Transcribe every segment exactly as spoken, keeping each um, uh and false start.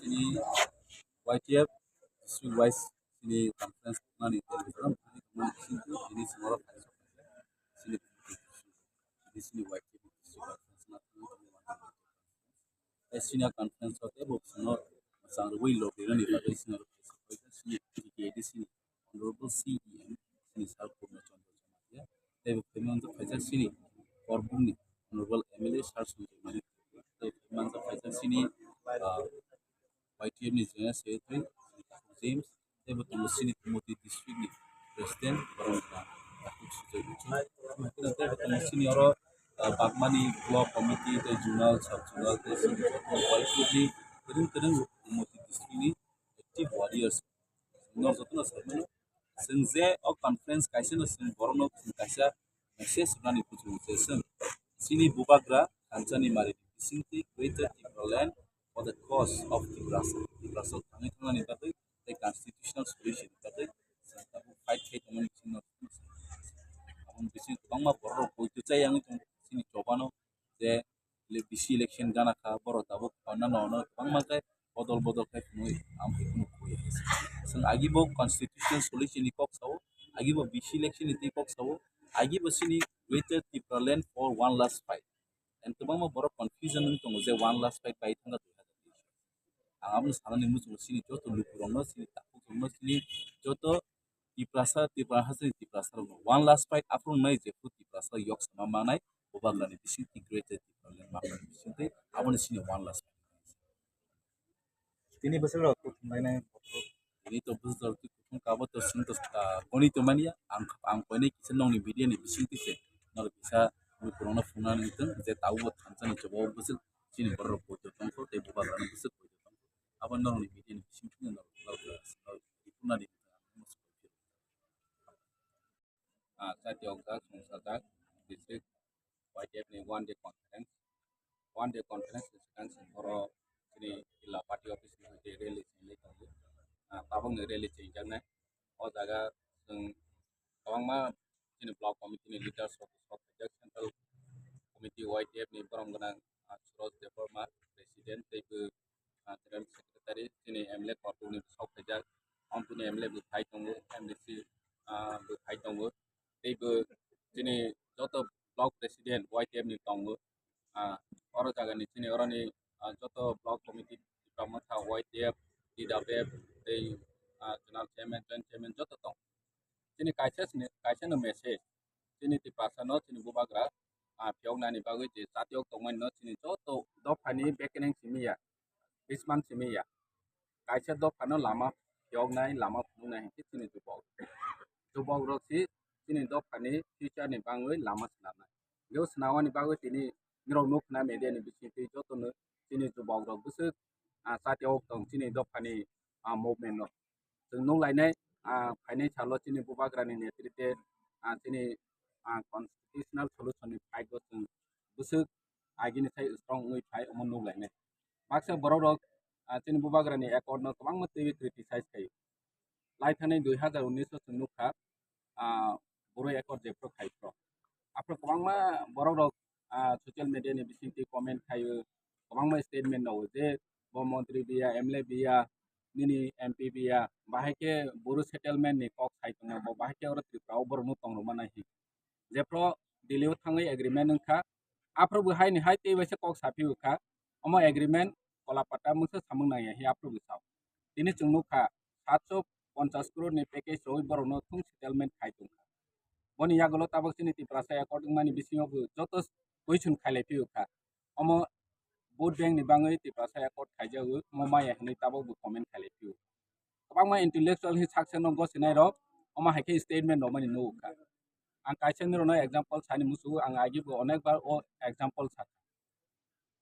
Chini Y T F district wise chini conference nani telegram chini chini chini Y T F district conference na chini conference hote bo chino chang rwi lobirani bagwi chini chini T K D C ni Honorable C E M chini Sir Purna Chandra Jamatia tei bo phaimanjak khaisa chini Korbumni Honorable M L A Sir Sanjay Manik tei phaimanjak khaisa chini Y T F ni General Secretary James tei bo tongo chini Kumoti district ni president borok wngkha Datuk Sujoy Uchung. Tei bo tongo chini oro bagmani block committee tei zonal sub zonal tei chini joto Y T F ni kwrwng kwrwng Kumoti district ni active warriors. Norok jotono sai mano, chwng je o conference kaisa no chwng borokno chwng kaisa message rwnani kuchung se chwng chini bubagra thansa ni mari bisingtwi Greater Tipraland for the cause of Tiprasa, Tiprasa thangwi thangnani bagwi tei constitutional solution ni bagwi chwng tabuk fight khai tongmani bisingno aboni bising kwbangma borok rok poito chai wngwi tongo chini chobano je ele-, bisi election gana kha, borok tabuk honna no hwnwi kwbangma khe bodol bodol khe phunui, ang hai phano khuya. Chwng agi bo constitutional solution ni kok sao, agi bo bisi election ni tei kok sao, agi bo chini Greater Tipraland for one last fight. And kwbangma borok confusion wng tongo je one last fight bai thangkha dui hazar teis. Ang abono sanani muchungo chini joto lukurokno, chini takhuk rokno, chini joto Tiprasa, Tiprasa hasteni Tiprasa rokno one last fight aphuru nai jephuru Tiprasa yok sama manai bubagrani bisingtwi Greater Tipraland manani bisingtwi aboni sini one last fight. Tini bwswk rok kuthum lainai. Tini to bwswk rok kuthum kabo to sini to, ah, goni to mania ang, ang koinai kisa nongni media ni bisingtwi se norok kisa lukurokno phunani wngthwng je tabukbo thansa ni chobao bwswk chini borok rok poito tongkho tei bubagrano bwswk poito tongkho abo norokni media ni bisingtwi norok norok norok iphunani wngthwng. Ah, jati okjak, sungsajak, district Y T F ni one day conference. One day conference ni swkang sing oro chini jila party office ni hoite rally chengwi tongo. Ah, tabukni rally chengjaknai. O jaga chwng kwbangma chini block committee ni leaders rok, rok, central committee Y T F ni borom gwnang, ah, Suraj Debbarma, president, tei bw ah, General Secretary, chini M L A Korbuk ni bwswk khaijak, Amtuni M L A bw phai tongo, M D C, ah, bw phai tongo, tei bw chini joto block president Y T F ni tongo, ah, oro jaga ni chini oroni, ah, joto block committee, Tipra Motha, Y T F, T W F, tei, ah, General Chairman, Joint Chairman joto tongo. Chini kaisa sini, kaisa no message, chini Tiprasa no, chini bubagra, ah, phiyok nani bagwi je jati ok tongmani no, chini joto dopha ni bekereng simi ya. Bisman simi ya. Kaisa dophano lama phiyoknai, lama phunuknai hinkhe chini jubok. Jubok rok si chini dophani future ni bangwi lama swnamnai. Yo swnamani bagwi tini nirok nukna media ni bisingtwi jotono chini jubok rok bwswk, ah, chati ok tong chini dophani, ah, movement no. Chwng nuk lainai, ah, phainai salo chini bubagrani netrite, ah, chini, ah, constitutional solution ni fight o chwng bwswk agini sai strong wngwi phai omo nuk lainai. Baksa borok rok, ah, chini bubagrani accord no kwbangma twiwi criticize khaio. Lai thani dui hazar unnish o chwng nukha, ah, boro accord jephru khai phro. Aphro kwbangma borok rok, ah, social media ni bisingtwi comment khaio, kwbangma statement rwo je bo montri biya, M L A biya, nini M P biya, bahai khe boro settlement ni kok sai tongo, bo bahai khe oro Tripura o borok no tong rwma nai hin. Jephru Delhi o thangwi agreement wngkha, aphuru bo hai ni hai tei waisa kok saphi kha, omo agreement kola pata mungsa samung nangya hi aphuru bo sao. Tini chwng nukha, satso ponchas crore ni package rwui borok no thung settlement khai tongkha. Boni yagulo tabuk chini Tiprasa accord wngmani bisingo bo joto question khailai phiyokha. Omo vote bank ni bangwi Tiprasa accord khaijago, omo maya hinwi tabuk bo comment khailai phiyokha. Kwbangma intellectual hi success no gosinai rok, omo hai khe statement rwmani nukha. Ang kaisa nirokno example sani musugo, ang agi bo onek bar o example sakha.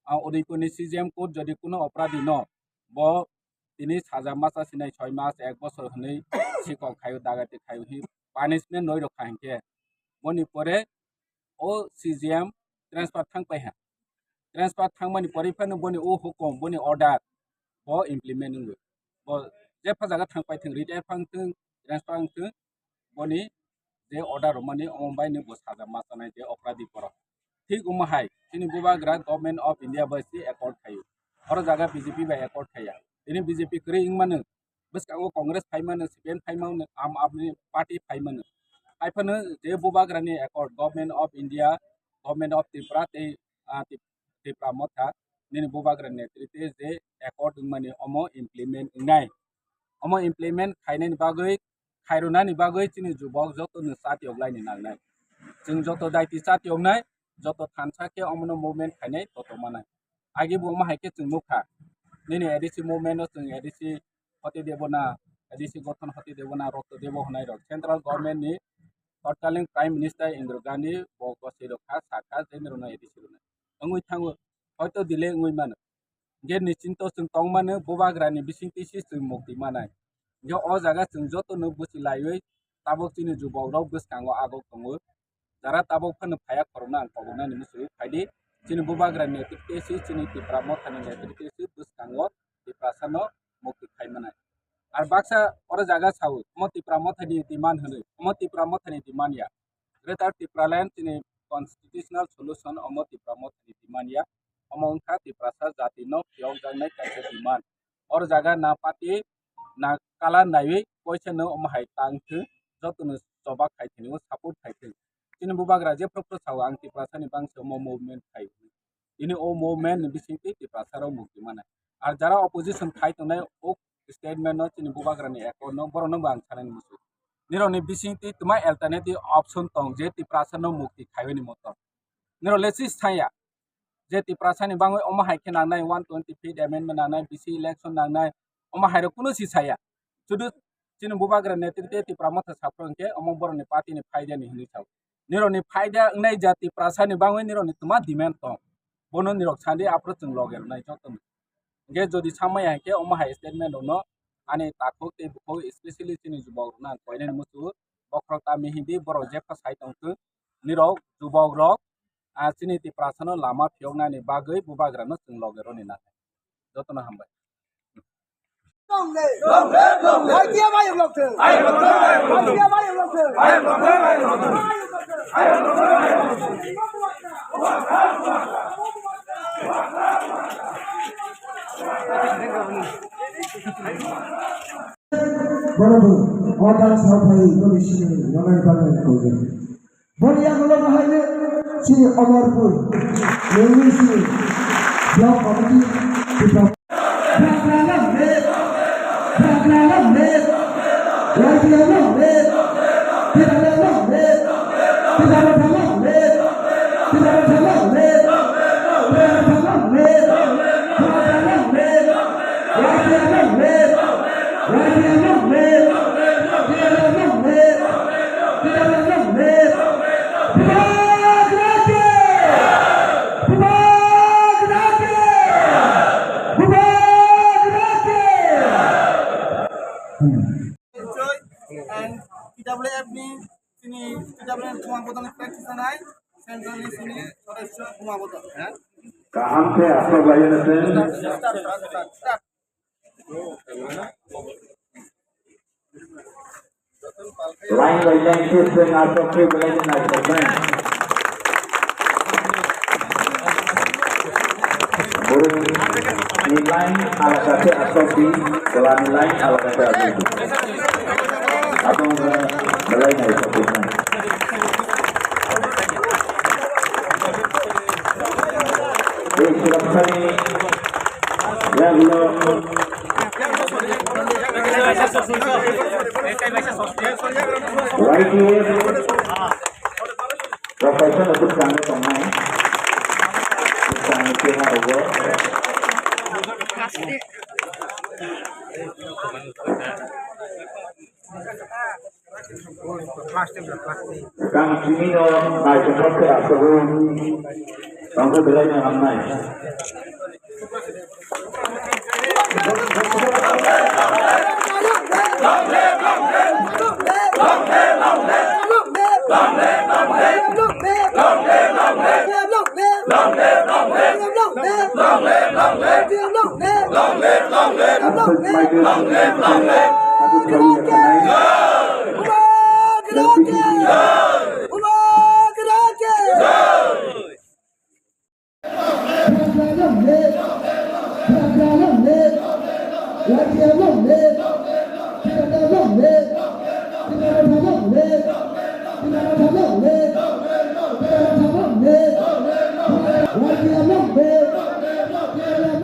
Ah, Udaipurni C J M court jodi kuno opradi no bo tini saja masa sinai soi mas, ek bosor hinwi sikok khaio, dagati khaio hi punishment noi rok kha hinkhe boni pore o C J M transfer thang pai ha. Transfer thangmani pore phano boni o hukum, boni order bo implement wngwi. Bo jepha jaga thang pai thung, retire phang thung, transfer wng thung, boni je order rwmani omo bai ni bo saja ma chanai je opradi borok. Thik omo hai Chini bubagra Government of India bai si accord khaio. Oro jaga B J P bai accord khaiya. Tini B J P kwrwi wngmano, bwskango Congress phaimano, C P M phaimano, Aam Aadmi Party phaimano. Haiphano je bubagrani accord, Government of India, Government of Tripura tei, ah, Tip-, Tipra Motha nini bubagra netritwe je accord wngmani omo implement wngnai. Omo implement khainani bagwi, khairwnani bagwi chini jubok jotono chatiyok laini nangnai. Chwng joto daiti chatiyoknai, joto thansa khe omono movement khainai joto manai. Agi bo omo hai khe chwng nukha. Nini A D C movement no chwng A D C Hoti Debona, A D C gothon Hoti Debona, Rokto Debo hwnai rok Central Government ni totkaling Prime Minister Indira Gandhi bo gosirok kha sakha je nirokno A D C rwnai. Wngwi thango, hoito delay wngwi mano. Hingke nischinto chwng tongmano bubagrani bisingtwi se chwng mukti manai. Hingke o jaga chwng jotono buchi laiwi tabok chini jubokrok bwskango agok tongo. Jara tabok phano phaiya khorokno ang koboknani muchungo phaidi. Chini bubagrani netrite se chini Tipra Mothani netrite se bwskango Tiprasano mukti khai manai. Ar baksa oro jaga sao, omo Tipra Mothani demand hwnwi, omo Tipra Mothani demand ya. Greater Tipraland chini constitutional solution omo Tipra Mothani demand ya. Omo wngkha Tiprasa jatino phiyokjaknai kaisa demand. Oro jaga na party na color naiwi koisano omo hai tang thung, jotono choba khai thung, support khai thung. Chini bubagra jephru phru sao ang Tiprasani bangso omo movement khai. Ini o movement ni bisingtwi Tiprasa rok mukti manai. Ar jara opposition khai tongnai o statement no chini bubagrani accord no borok no bo ang sanani muchung. Nirokni bisingtwi twma alternative option tong je Tiprasa no mukti khaiwi ni motom. Nirok le si saya je Tiprasa ni bangwi omo hai khe nangnai one twenty fifth amendment nangnai, B C election nangnai, omo hai rok kunu si saya. Sudu chini bubagra netrite Tipra Motha saphru hwnkhe omo borokni party ni phaida ni hinwi sao. Nirokni phaida wngnai jati Tiprasani bangwi nirokni twma demand tong. Bono nirok sandi aphuru chwng loge rwnai jotono. Hwnkhe jodi samaya hwnkhe omo hai statement rokno ani takhuk tei bukhuk, especially chini jubokrokno ang koinani muchungo, bokhorok tamo hindi borok jepha sai tongthung, nirok jubokrok, ah, chini Tiprasano lama phiyoknani bagwi bubagrano chwng loge rwni nangnai. Jotono hambai. Bono bo order sao phai boni simi nonai bagwi koi. Boni yagulo bahaino chini Amarpur, Nengni sini, Block Committee, Tipra. And T W F ni chini T W F Buma Bodol ni practice nai, Central ni chini sodosyo Buma Bodol. Kaham khe aswk lai nw se. Start, start, start, start. Line by line khe chwng aswk khe belai khe naithoknai. Borokni line alaka khe aswk di, chwlani line alaka khe aswk di. Abo wngkha belai naithoknai. Tei suroksani yagulo Y T F rok kaisa no bwskango tongnai. Bwskango khe ha rogo. Kang simi no naisingthok khe aswk o tongkhe belai no hamnai. Long live! Biafra long live! Y T F long live! Biafra long live! Biafra long live! Biafra long live!